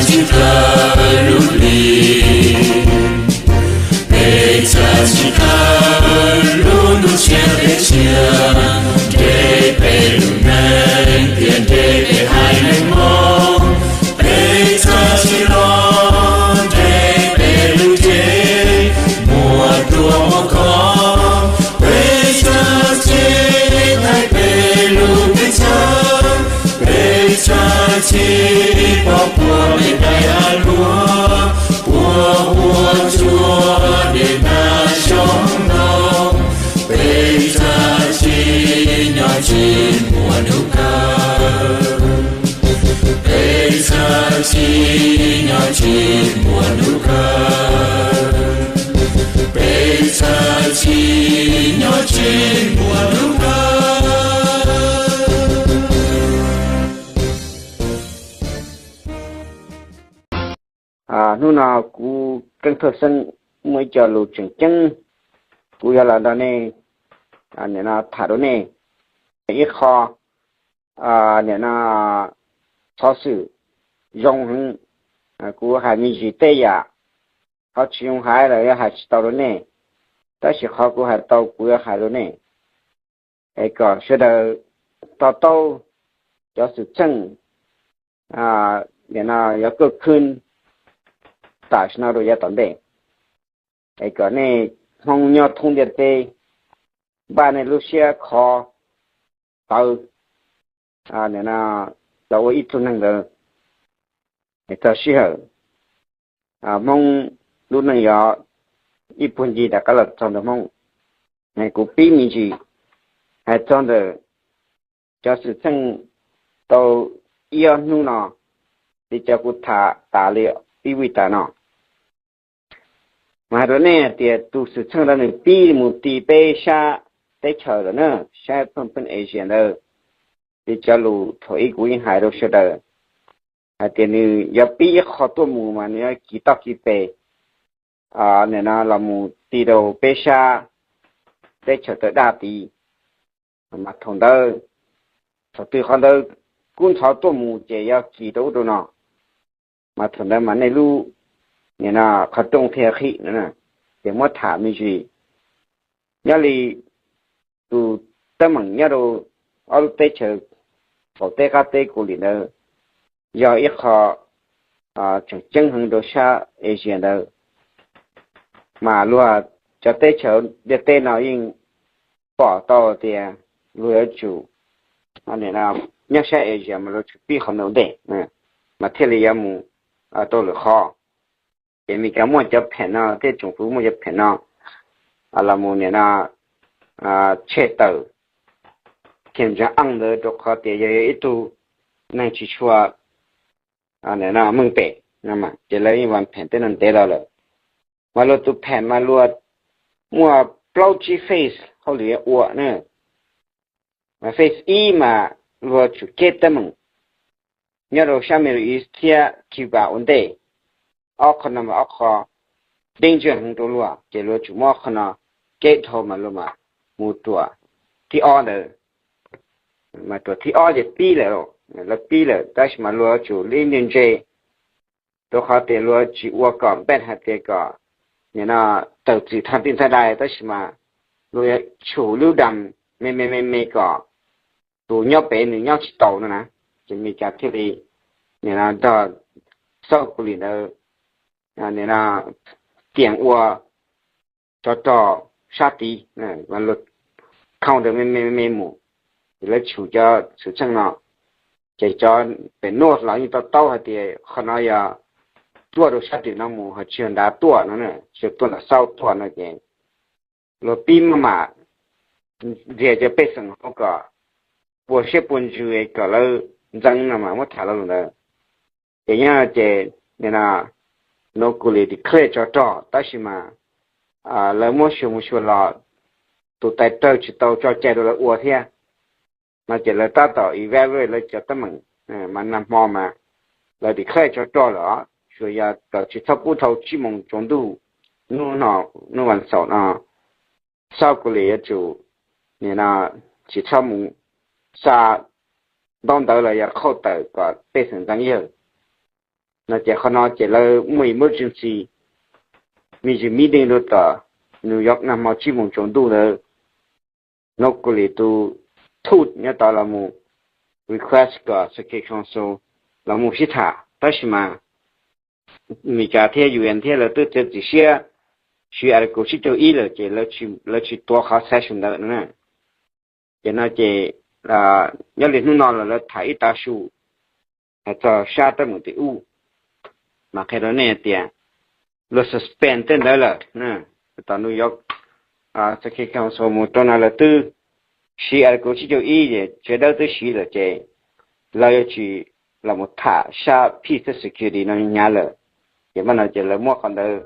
tsis tawm lub hli, peb txhaj tsis tawm lub ntuj tshiab peb tsev, nreg peb lub neej thiab nreg peb haiv neeg Hmoob. Peb txhaj tsis los nreg peb lub cev muab tuag muab kho, peb txhaj tsis thaij peb lub teb chaws, peb txhaj tsis pov puag peb daim av luaj, puag huab tsuag niam nab xyoob ntoo, peb txhaj tsis nyob tsis muaj hnub kawg, peb txhaj tsis nyob tsis muaj hnub kawg, peb txhaj tsis nyob tsis muaj hnub kawg. Hnub no kuv Keeb Thoj Xeeb muaj ib co lus tseem ceeb, kuv yuav los nrog nej, nim no tham rau nej ib qho, nim no xov xwm zoo heev. Kuv hais me ntsis tej yam qhov tsis zoo hais los yuav hais tsis tau rau nej, tab sis qhov kuv hais tau kuv yuav hais rau nej, es kom sawv daws to taub cov xwm txheej, nim no yuav kaj khwb tam sim no rau yav tom ntej, es kom nej Hmoob nyob thoob ntiaj teb npaj nej lub siab kho tawv, nim no los ua ib tug neeg ntawd, es txog sij hawm Hmoob lub neej yog ib puag ncig rov qab los txog ntawm Hmoob. Kuv pib me ntsis hais txog ntawm cov xwm txheej tau ib ob hnub no, li cov kuv tham tas li ib vij tas no. Mas hais rau nej hais tias tus xwm txheej ntawd nws pib mus ti peb sab teb chaws lawm na, sab pheej pheej Asia ntawd. Li cov lus thaum ib kuv yeej hais rau sawv daws hais tias nws yuav pib ib qho tuaj mus mas nws yuav kis toj kis pes, nim no los mus ti rau peb sab teb chaws tawv daj tid. Mas thaum ntawd, thaum twg qhov ntawd kub ntxhov tuaj mus ces yuav kis rau ub rau no. Mas thaum ntawd mas nej lub, nim no qhov rooj thiaj qhib no, ces muab tham me ntsis. Nyob li tus teeb meem nyob rau ob lub teb chaws qaum teb qab teb Kaus Lim ntawd yog ib qho tseem ceeb heev rau sab Asia ntawd. Mas luag cov teb chaws ntiaj teb no yeej pom tau tias luag yuav tsum, nyob sab Asia mas luag tsum pib qhov ntawd ntej, mas thiaj li yuav mus rau lwm qhov. Ces Meskas muaj cov phem no thiab tsoom fwv muaj cov phem no los mus nim no tshem tawm Kim Jong Un ntawd rau qhov tias yog yog ib tug neeg tsis tshua meej pem, ces lawv yeej vam phem tej no ntev los lawm. Mas luag tus phem mas luag muaj plaub tsib phase hauj lwm ua na. Mas phase ib mas luag tsum keb teeb meem nyob rau sab Middle East thiab Cuba ua ntej. Ob qho no mas ob qho danger heev rau luag, ces luag tsum muab ob qho no keb dhau mas luag mam mus ruam thib ob ntawd. Mas ruam thib ob ces pib lawm, lawv pib lawm tab sis mas luag tsum li ntse ntse, rau qhov tias luag tsis ua kom npaj hais tias kom nim no tawm txim thaj tij thaj dai, tab sis mas luag yuav tshum lub dam me me me me kom tus nyob pem nws nyob tsis tau no na. Ces Meskas thiaj li nim no nrog South Korea ntawd nim no tiam ua tsov rog sab tid, luag counter me me me mus, ces lawv tshum cov xwm txheej no. Ces cov pem North los yeej to taub hais tias qhov no yog tuaj rau sab tim no mus ho tsis yog nrad tuaj no, tsis yog tuaj nram south tuaj no ces luag pib maj mam nrhiav cov pej xeem hauv kom puas siab puas ntsws kom lawv ntxeev no mas muab tham lo lus ntawd. Ces nyob ces nim no North Korea declare tsov rog tab sis mas lawv muab xyuas mus xyuas los tus tais rawg tsis tau tso cai rau lawv ua thiab. No ces lawv tab tom evaluate lawv cov teeb meem, mas nag hmo mas lawv declare tsov rog lawm, tsuas yog kom tsis txhob pub dhau tsib moos tsaus ntuj hnub no, hnub vas xaum no, South Korea yuav tsum nim no tsis txhob mus xa ntaub ntawv los yog qhauj tawm kom pej xeem ntxeev yawg. No ces qhov no ces lawv muaj emergency, me ntsis meeting rau tom New York nag hmo tsib moos tsaus ntuj ntawd, no kuv li tus thum nyob tod los mus request kom Security Council los mus sib tham, tab sis mas Meskas thiab U N thiab lawv twb txiav txim siab siv Article tsib caug ib lawm ces lawv tsis tuav qhov session ntawd no. Ces no ces nyob li hnub no los lawv tham ib tav su hais txog sab teeb meem tim ub, mas qhia rau nej tias luag suspend tej ntawd lawm. Tom New York Security Council mus rau no lawv twb siv Article tsib caug ib ces tsev dawb twb siv lawm ces lawv yuav tsis los mus tham sab peace thiab security no hnyav lawm. Ces mas no ces lawv muab qhov ntawd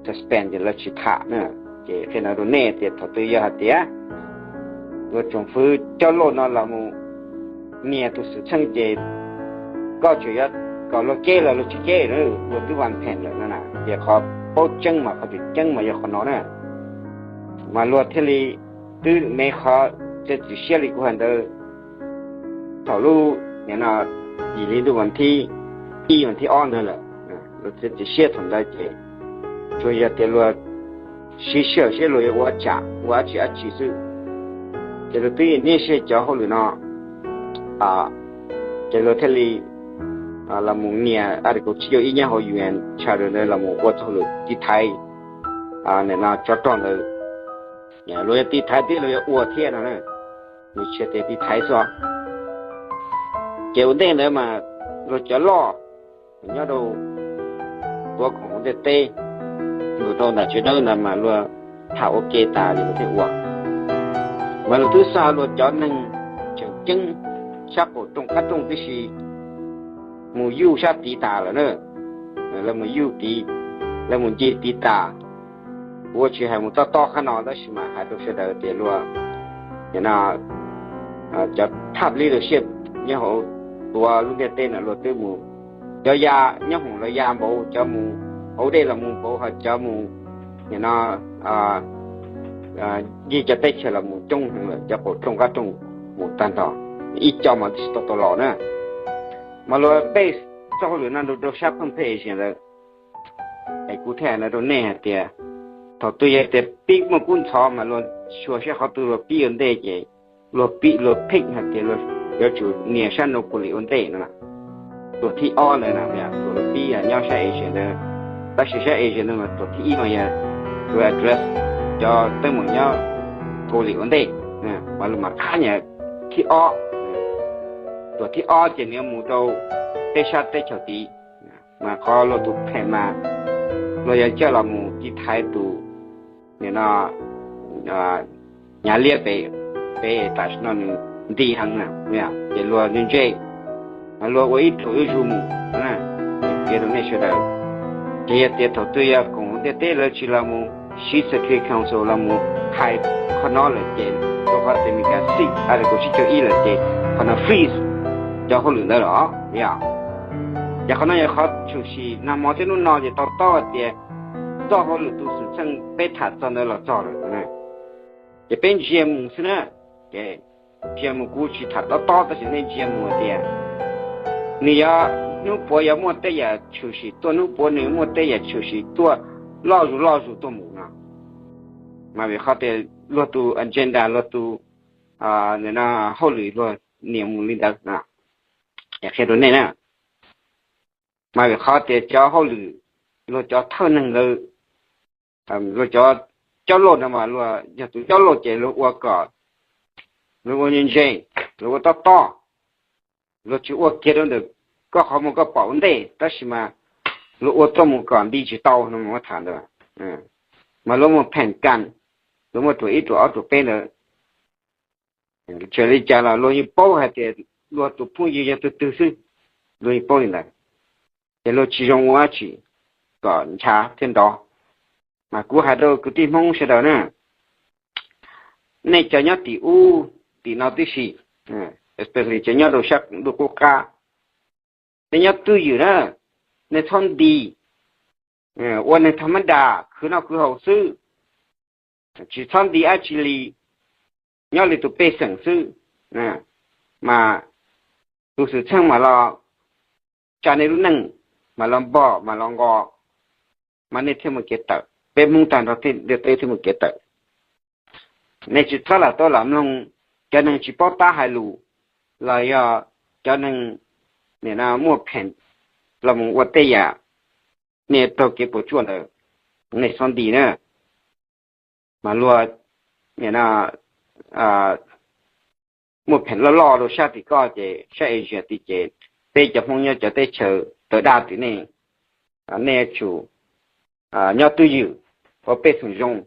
suspend ces lawv tsis tham na. Ces qhia no rau nej tias thaum twg yog hais tias luag tsoom fwv coj loj no los mus nias tus xwm txheej ces koj tseem yuav kom luag keb los luag tsis keb, luag twb vas pheem lawm no na. Ces qhov paub tseeb mas qhov tseem ceeb mas yog qhov no na. Mas luag thiaj li twb me qhov txiav txim siab li kuv hais ntawd thaum lub, no, yim li ntuj vas thib ib vas thib ob ntawd lawm. Luag txiav txim siab thaum ntawd ces tsuas yog tias luag siv sij hawm seb luag yuav ua tsam ua dab tsi dab tsi xwb. Ces luag twb niaj sij cov hauj lwm no ces luag thiaj li los mus nias Article tsib caug ib nyob hauv U N Charter ntawd los mus ua txoj hauj lwm tiv thaiv no tsov rog ntawd. Luag yuav tiv thaiv thiab luag yuav ua thiab no, nws tsis tias tiv thaiv xwb. Ces ua ntej ntawd mas luag cov loj nyob rau tuav koom ntiaj teb, luag rau ntawm tsev dawb ntawd mas luag tham ua ke tas ces luag thiaj ua. Mas luag twb xa luag cov neeg tseem ceeb sab qaum rooj qab rooj tib si mus yuj sab tid tas lawm na. Lawv mus yuj tid, lawv mus nce tid tas. Kuv tsis hais mus tob tob qab no tab sis mas hais rau sawv daws tias luag, no, cov thaj leadership nyob hauv tuav lub ntiaj teb no luag twb mus, cov ya nyob hoom los ya npaum, cov mus hauv dej los mus npaum, ho cov mus, no, ncig cov teb chaws los mus coob heev lawm, cov qaum rooj qab rooj mus tag nrho, ib co mas twb tsis tau tau los na. Mas luag base txoj hauj lwm no rau sab Pohnpei Asian ntawd. Es kuv thiaj hais no rau nej hais tias thaum twg yog tias pib muaj kub ntxhov mas luag xyuas saib qhov twg luag pib ua ntej ces luag pib luag pick hais tias luag yuav tsum nias sab North Korea ua ntej no. Tuam thib ob ntawd na, tuam pib nyob sab Asia ntawd, tab sis sab Asia ntawd mas tuam thib ib mas yog tuam address cov teeb meem nyob Korea ua ntej, mas luag mam qhab nias thib ob. Tuam thib ob ces nws yuav mus rau peb sab teb chaws tid, mas qhov luag tus pheem mas luag yuav coj los mus tiv thaiv tus, no, hnyav liab pem, pem tam sim no nws nti heev na, ces luag ntse ntse, luag ua ib ruam ib zus mus. Piav rau nej sawv daws, ces yog tias thaum twg yog koom ntiaj teb lawv tsis los mus siv Security Council los mus hais qhov no lawm ces rau qhov tias Meskas xij Article tsib caug ib lawm ces qhov no freeze cov hauj lwm ntawd los yog. Ces qhov no yog qhov tshwm sim nag hmo thiab hnub no ces to taub hais tias txoj hauj lwm tus xwm txheej peb tham txog ntawd los txog lawm. Ces peb ntsia mus xwb na, ntsia mus kuv tsis tham tob tob tab sis nej ntsia mus tias nws yuav hnub puav yuav muaj tej yam tshwm sim tuaj, hnub puav nws muaj tej yam tshwm sim tuaj loj zus loj zus tuaj mus no. Mas vim qhov tias luag tus agenda, luag tus hauj lwm luag nias mus li ntawd, qhia rau nej na. Mas vim qhov tias cov hauj lwm, luag cov thawj neeg ntawd, luag cov coj loj no mas luag yog tus coj loj ces luag ua kom, luag ua ntse ntse, luag ua tob tob, luag tsis ua kiag rau ntawm koj qhov muag koj pom ua ntej, tab sis mas luag ua tuaj mus kom nti tsis tau no mas tham ntawd. Mas luag muaj pheem kas, luag muaj ruam ib ruam ob ruam peb ntawd. Txawm li cas los luag yeej paub hais tias luag tus phooj ywg yog twg twg xwb, luag yeej paub li ntawd. Ces luag tsis zoo ua dab tsi kom nchav thiab nrov. Mas kuv hais rau kwv tij Hmoob sawv daws na, nej cov nyob tim ub tim no tib si, especially cov nyob rau sab ntuj qub qab, nej nyob twj ywm na, nej txhob nti, ua neeg thas mas das khwv noj khwv haus xwb, tsis txhob nti dab tsi li, nyob li tus pej xeem xwb, mas tus xwm txheej mam los tsa nej lub neej, mas los npog mas los nqos, mas nej thiaj mus kev tawm, peb Hmoob tag nrho ntiaj teb thiaj mus kev tawm. Nej tsis txhob lam tuaj lam mloog cov neeg tsis paub tab hais lus los yog cov neeg nim no muaj pheem los mus ua tej yam nej raug kev puas tsuaj ntawd, nej txhob nti na. Mas luag nim no muaj pheem loj loj rau sab tim koj ces sab Asia tid ces peb cov Hmoob nyob cov teb chaws tawv daj tim nej, nej yuav tsum nyob twj ywm ua pej xeem zoo,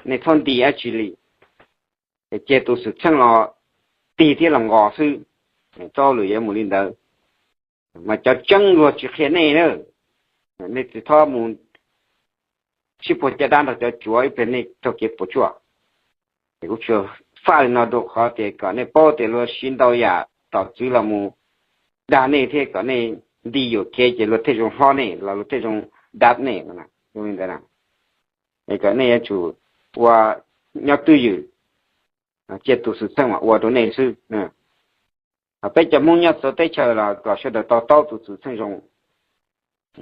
nej txhob nti dab tsi li. Ces cia tus xwm txheej los tig thiab los nqos xwb, txoj hauj lwm yuav mus li ntawd. Mas cov tseeb luag tsis qhia nej na, nej tsis txhob mus sib puag caj dab nrog cov tsuav ib pliag nej raug kev puas tsuaj. Ces kuv tsuas faj li no rau qhov tias kom nej paub tias luag siv ntau yam tom txwv los mus dag nej thiab kom nej nti yuam kev ces luag thiaj zoo hlob nej los luag thiaj zoo dab nej li ntawd. Es kom nej yuav tsum ua nyob twj ywm, cia tus xwm txheej mas ua rau nej xwb. Peb cov Hmoob nyob txawv teb chaws los kom sawv daws to taub tus xwm txheej zoo.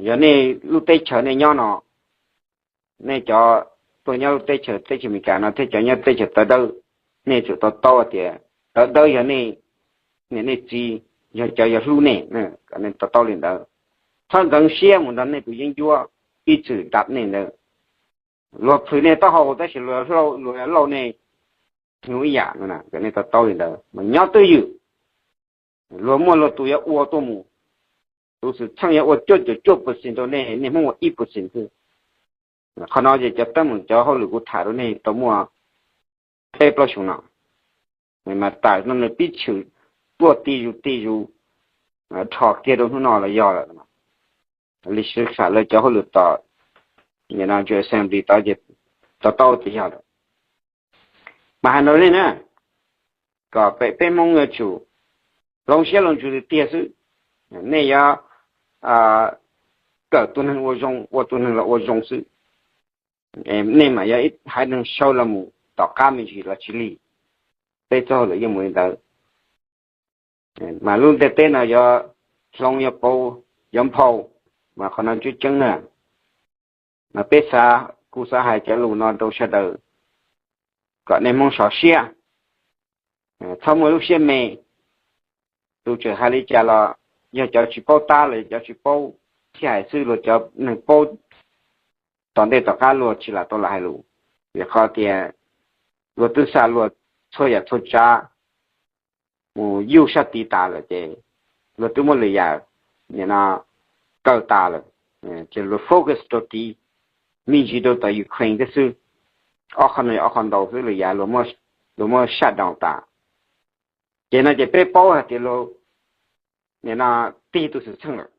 Yog nej lub teb chaws nej nyob no, nej cov tuaj nyob lub teb chaws teb chaws Amelikas no thiab cov nyob teb chaws tawv dawb, nej tsum to taub tias tawv dawb yog nej niam nej txiv, yog cov yog hlub nej, kom nej to taub li ntawd. Txhob ntxeev siab mus nrog nej tus yeeb ncuab ib txwm dab nej ntawd. Luag plhws nej taub hau tab sis luag lauj nej hnyuv ib yam no, kom nej to taub li ntawd. Mas nyob twj ywm, luag muaj luag tus yuav ua tuaj mus. Tus xwm txheej yuav ua cuaj caum cuaj percent rau nej, nej Hmoob ua ib percent xwb. Qhov no ces cov teeb meem cov hauj lwm kuv tham rau nej tau muaj peb plaub xyoos no, mas tam no nws pib tshwm tuaj ti zus ti zus, rho kiag rau hnub no los yog lawm. Li sij hawm lawv cov hauj lwm tom assembly tod ces to taub tias yog lawm. Mas hais no nej na, kom peb Hmoob yuav tsum hloov siab hloov ntsws tiag tiag xwb. Nej yuav kawm tus neeg ua zoo, ua tus neeg los ua zoo xwb. Nej mas yog ib haiv neeg sau los mus tom qab me ntsis los tsis lig. Peb txoj hauj lwm yeej mus li ntawd. Mas lub ntiaj teb no yuav hloov yuav pauv yuav nphau, mas qhov no tseeb tseeb na. Mas peb xav, kuv xav hais cov lus no rau sawv daws kom nej Hmoob sov siab, txhob muaj lub siab me. Tus tseem hais li cas los yog cov tsis paub tab los yog cov tsis paub thiaj hais xwb, luag cov neeg paub tom ntej tom qab luag tsis lam tau lam hais lus, vim qhov tias luag twb xa luag txhua yam txhua tsav mus yuj sab tid tas lawm ces luag twb muab lwm yam nim no kaw tas lawm, ces luag focus rau tid, me ntsis rau tom Ukraine thiab xwb. Ob qho no yog ob qho ntau xwb, lwm yam luag muab shut down tas. Ces no ces peb paub hais tias luag nim no tig tus xwm txheej lawm.